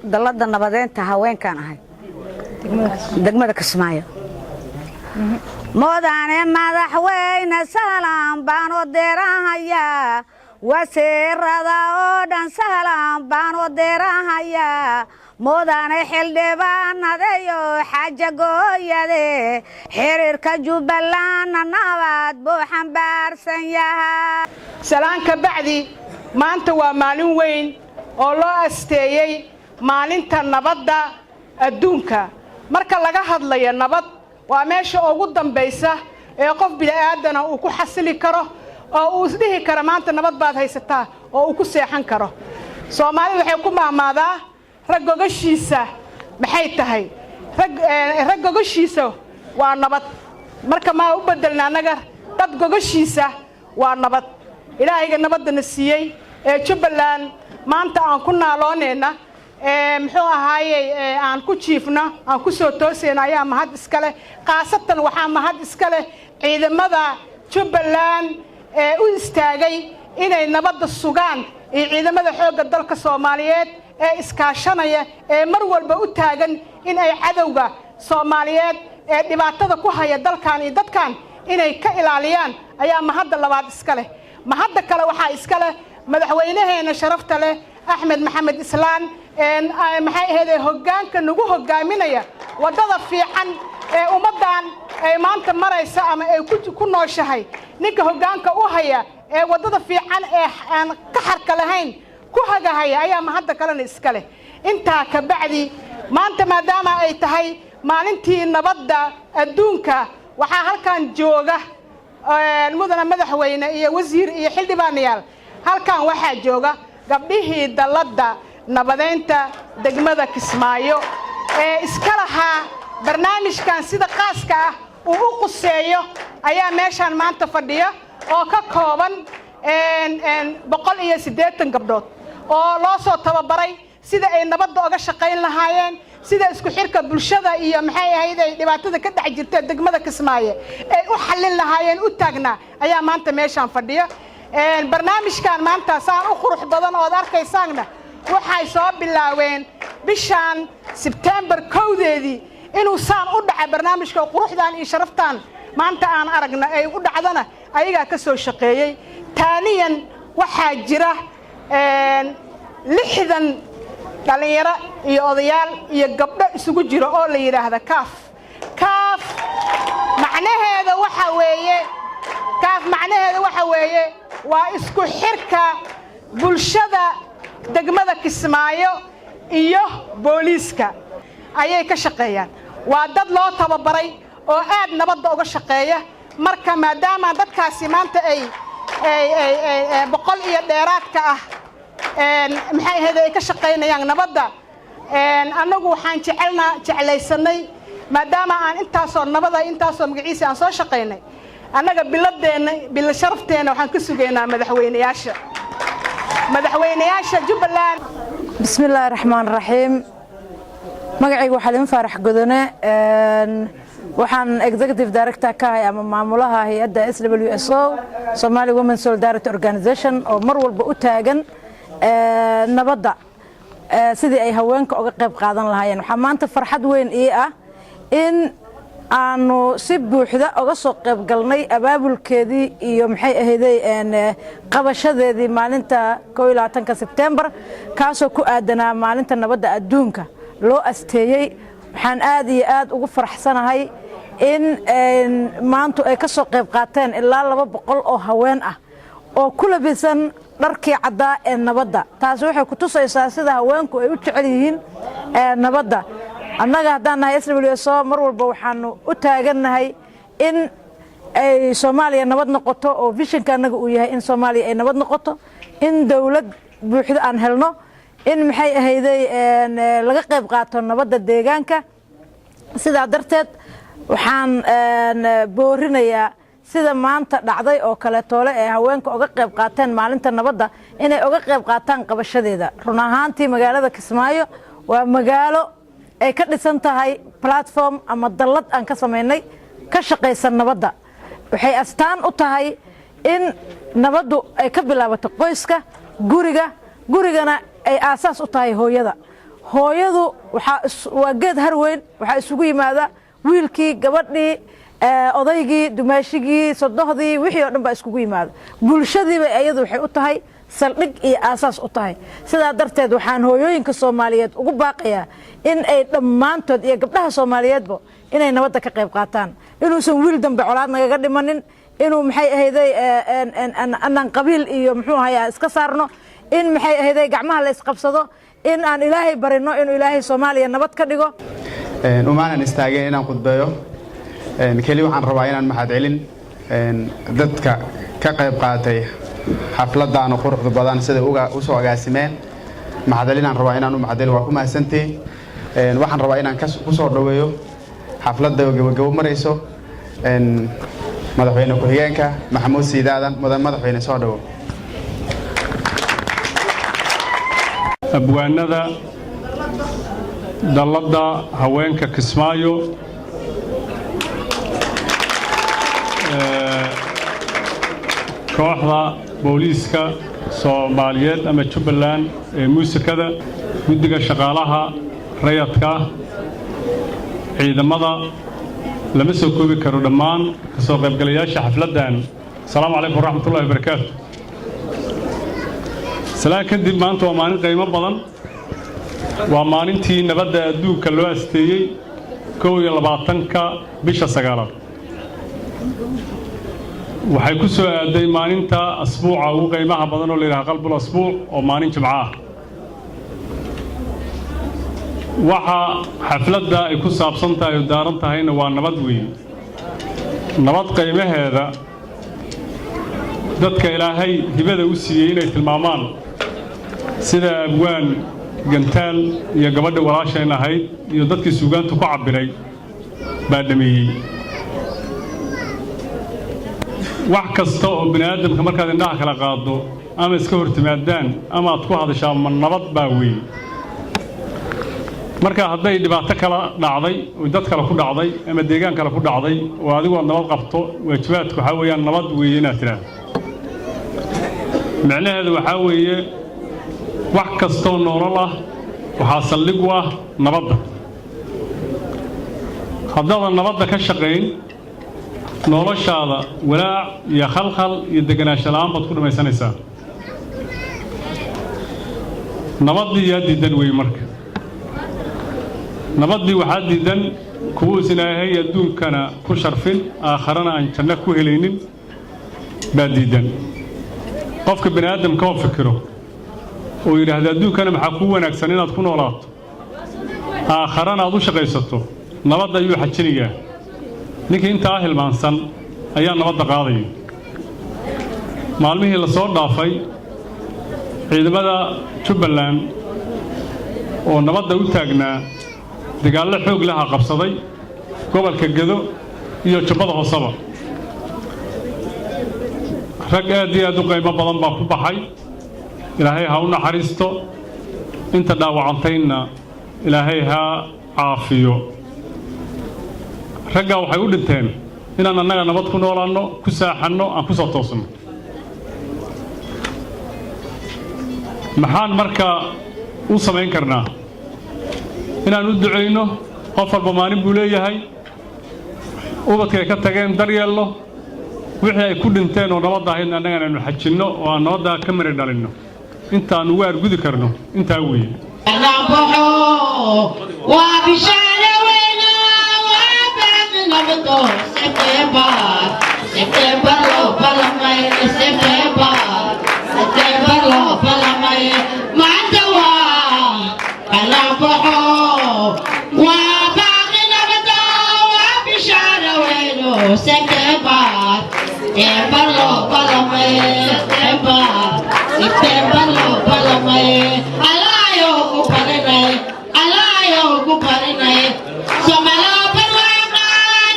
Dalada nabadeynta haweenkaan ahay degmada Kismaayo. Mudane madaxweyne, sahlan baan u dirahayaa. Wasiirada oo dhan sahlan baan u dirahayaa. Mudane xildhibaanadeyo xaaja gooyade, xiriirka Jubbalandna nabad buu xambaarsan yahaa. Salaan ka bacdi, maanta waa maalin weyn oo loo asteeyey maalinta nabadda adduunka. Marka laga hadlayo nabad, waa meesha ugu dambaysa ee qof bini'aadana uu ku xasili karo oo uu isdhihi karo maanta nabad baad haysataa oo uu ku seexan karo. Soomaalida waxay ku maahmaadaa, rag gogashiisa maxay tahay? Rag gogashiisa waa nabad. Marka maa u bedelna annaga dad gogashiisa waa nabad. Ilaahayga nabaddana siiyey ee Jubbaland maanta aan ku naaloonayna, muxuu ahaayey, aan ku jiifno, aan ku soo toosayna, ayaa mahad iska leh. Khaasatan waxaa mahad iska leh ciidamada Jubbaland ee u istaagay inay nabadda sugaan iyo ciidamada xoogga dalka Soomaaliyeed ee iskaashanaya, ee mar walba u taagan in ay cadowga Soomaaliyeed ee dhibaatada ku haya dalkan iyo dadkan inay ka ilaaliyaan, ayaa mahadda labaad iska leh. Mahadda kale waxaa iska leh madaxweynaheena sharafta leh, Axmed Maxamed Islaan, maxay ahaydee, hoggaanka nagu hoggaaminaya waddada fiican ee ummaddan ay maanta maraysa ama ay ku nooshahay. Ninka hoggaanka u haya ee waddada fiican ee aan qaxarka lahayn ku hagahaya ayaa mahadda kalena iska leh. Intaa ka bacdi, maanta maadaama ay tahay maalintii nabadda adduunka, waxaa halkan jooga, mudana madaxweyne iyo wasiir iyo xildhibaanayaal, halkan waxaa jooga gabdhihii dalladda nabadeynta degmada Kismaayo ee iska lahaa barnaamijkan sida qaaska ah uu u quseeyo ayaa meeshaan maanta fadhiya, oo ka kooban 180 gabdhood oo loo soo tababaray sida ay nabadda oga shaqayn lahaayeen, sida isku xirka bulshada iyo maxay ahayd ay dhibaatada ka dhex jirta degmada Kismaayo ay u xallin lahaayeen u taagnaa ayaa maanta meeshaan fadhiya. Barnaamijkan maanta saan u qurux badan ood arkaysaanna waxay soo bilaabeen bishaan Sebtembar 1-deedii inuu saan u dhaca barnaamijka. Quruxdan iyo sharaftan maanta aan aragna ay u dhacdana ayagaa ka soo shaqeeyey. Taaniyan, waxaa jira 60 dhallinyaro iyo odayaal iyo gabdho isugu jiro oo la yidhaahda KAAF. KAAF macnaheeda waxa weeye, KAAF macnaheeda waxa weeye waa isku xirka bulshada degmada Kismaayo iyo booliiska ayay ka shaqeeyaan. Waa dad loo tababaray oo aad nabadda uga shaqeeya. Marka maadaama dadkaasi maanta ay 100 iyo dheeraadka ah, maxay ahayd, ay ka shaqaynayaan nabadda, annagu waxaan jecelnaa, jeclaysanay, maadaama aan intaasoo nabada, intaasoo magaciisa aan soo shaqaynay, annaga biladeenna, bila sharafteenna waxaan ka sugaynaa madaxweyneyaasha Jubbaland. Bismi illaahi raxmaan raxiim. Magacayga waxaa Lima Faarax Godone. Waxaan executive director ka ahay ama maamulaha hay-adda SWSO, Somali Women Solidarity Organization, oo mar walba u taagan nabadda sidii ay haweenka uga qayb qaadan lahaayeen. Waxaa maanta farxad weyn ii ah in aanu si buuxda uga soo qayb galnay abaabulkeedii iyo, maxay ahayday, qabashadeedii maalinta 21-ka Sebtembar, kaasoo ku aadanaa maalinta nabadda adduunka loo asteeyey. Waxaan aad iyo aad ugu faraxsanahay in maantu ay ka soo qayb qaateen ilaa 200 oo haween ah oo ku labisan dharkii caddaa ee nabadda. Taasi waxay ku tusaysaa sida haweenku ay u jecel yihiin nabadda. Annaga haddaan nahay SWSO, mar walba waxaanu u taagannahay in ay Soomaaliya nabad noqoto, oo visionka annaga uu yahay in Soomaaliya ay nabad noqoto, in dowlad buuxdo aan helno, in, maxay ahayday, laga qayb qaato nabadda deegaanka. Sidaa darteed waxaan boorinayaa sida maanta dhacday oo kale toole ee haweenka uga qayb qaateen maalinta nabadda inay uga qayb qaataan qabashadeeda. Run ahaantii, magaalada Kismaayo waa magaalo ay ka dhisan tahay platform ama dallad aan ka samaynay ka shaqaysan nabadda. Waxay astaan u tahay in nabaddu ay ka bilaabato qoyska, guriga, gurigana ay aasaas u tahay hooyada. Hooyadu waa geed harweyn. Waxaa isugu yimaada wiilkii, gabadhii, odaygii, dumaashigii, sodohdii, wixii oo dhan baa iskugu yimaada. Bulshadiiba iyadu waxay u tahay saldhig iyo aasaas u tahay. Sidaa darteed waxaan hooyooyinka Soomaaliyeed ugu baaqayaa in ay dhammaantood iyo gabdhaha Soomaaliyeedba inay nabadda ka qayb qaataan, inuusan wiil dambe colaad nagaga dhimanin, inuu, maxay ahayday, anaan qabiil iyo muxuu ahay iska saarno, in, maxay ahayday, gacmaha la isqabsado, in aan Ilaahay barino inuu Ilaahay Soomaaliya nabad ka dhigo. Umaanan istaageen inaan khudbeeyo. Keli waxaan rabaa inaan mahadcelin dadka ka qayb qaatay xafladdaanu quruxda badan siday u soo agaasimeen. Mahadcelinaan rabaa inaan u mahadcelin. Waa ku mahadsantihi. Waxaan rabaa inaan ku soo dhoweeyo xafladda oo gabagabo marayso madaxweyne ku-xigeenka Maxamuud Siidaadan. Mudan madaxweyne, soo dhowow. Abwaanada dalladda haweenka Kismaayo, kooxda booliiska Soomaaliyeed ama Jubbaland ee muusikada, guddiga shaqaalaha rayadka, ciidamada, lama soo koobi karo, dhammaan ka soo qaybgalayaasha xafladdan, asalaamu calaykum waraxmatullahi wabarakaatu. Salaan kadib, maanta waa maalin qiimo badan. Waa maalintii nabadda adduunka loo asteeyey, 21-ka bisha sagaalaad. Waxay ku soo aaday maalinta asbuuca ugu qiimaha badan oo la yidhaha qalbul asbuuc, oo maalin Jimco ah. Waxa xafladda ay ku saabsan tahay oo daaran tahayna waa nabad weeye. Nabad qiimaheeda dadka Ilaahay hibada u siiyey inay tilmaamaan, sida abwaan Gantaal iyo gabadha walaashayn ahayd iyo dadkii suugaantu ku cabbiray baa dhameeyey. Wax kasta oo bini aadamka markaad indhaha kala qaaddo ama iska hor timaadaan ama aad ku hadashaa, ma nabad baa weeye? Marka hadday dhibaato kala dhacday oo dad kale ku dhacday ama deegaan kale ku dhacday oo adigu aad nabad qabto, waajibaadku waxaa weeyaan nabad weeye inaad tidhaahdo. Micnaheedu waxaa weeye wax kastoo nolol ah waxaa saldhig u ah nabadda. Haddaadan nabadda ka shaqayn, noloshaada walaac iyo khalkhal iyo deganaansho la'aan baad ku dhammaysanaysaa. Nabaddii yaa diidan weeye? Marka nabaddii waxaa diidan kuwuus Ilaahay adduunkana ku sharfin, aakharana aan janno ku helaynin baa diidan. Qofka bini aadamka oo fikiro oo yidhaahda adduunkana maxaa kuu wanaagsan inaad ku noolaato, aakharana aad u shaqaysato, nabadda ayuu xajinayaa. Ninkii intaa hilmaansan Ayaa nabadda qaadaya. Maalmihii la soo dhaafay, ciidamada Jubbaland oo nabadda u taagnaa dagaallo xoog laha qabsaday gobolka Gedo iyo Jubbada Hooseba. Rag aad iyo aad u qiimo badan baa ku baxay. Ilaahay ha u naxariisto, inta dhaawacantayna Ilaahay ha caafiyo. Raggaa waxay u dhinteen inaan annaga nabad ku noolaanno, ku saaxanno, aan ku soo toosno. Maxaan marka u samayn karnaa? Inaan u ducayno. Qof walba maalin buu leeyahay. Ubadkay ka tageen daryeelno, wixii ay ku dhinteen oo nabadda ahaydna annagana aynu xajinno oo aan nabaddaa ka mari dhalinno. Intaan ugu argudi karno intaa weeye. Waa bishaare weyna, waa baaqi nabado. Sebtembar, Sebtembar loo balamay, Sebtembar, Sebtembar loo balamay. Maanta waa banaanbaxo, waa baaqi nabado, waa bishaare weyno. Sebtembar, Sebtembar loo balamay, Sebtembar, Sebtembar loo balamay. Alaayo ku barinay, alaayo ku barinay. Somalo barwaaqa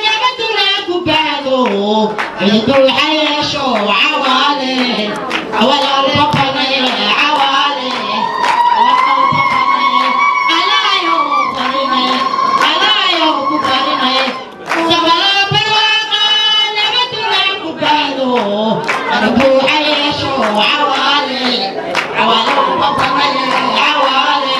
nabaduna ku baado, cidubuuxa yeesho cawaale awalowba banay cawaale awalowba banay. Alaayo barinay, alaayo ku barinay. Somalo barwaaqa nabaduna ku baado, cidubuuxa yeesho cawaale awalowba banay cawaale.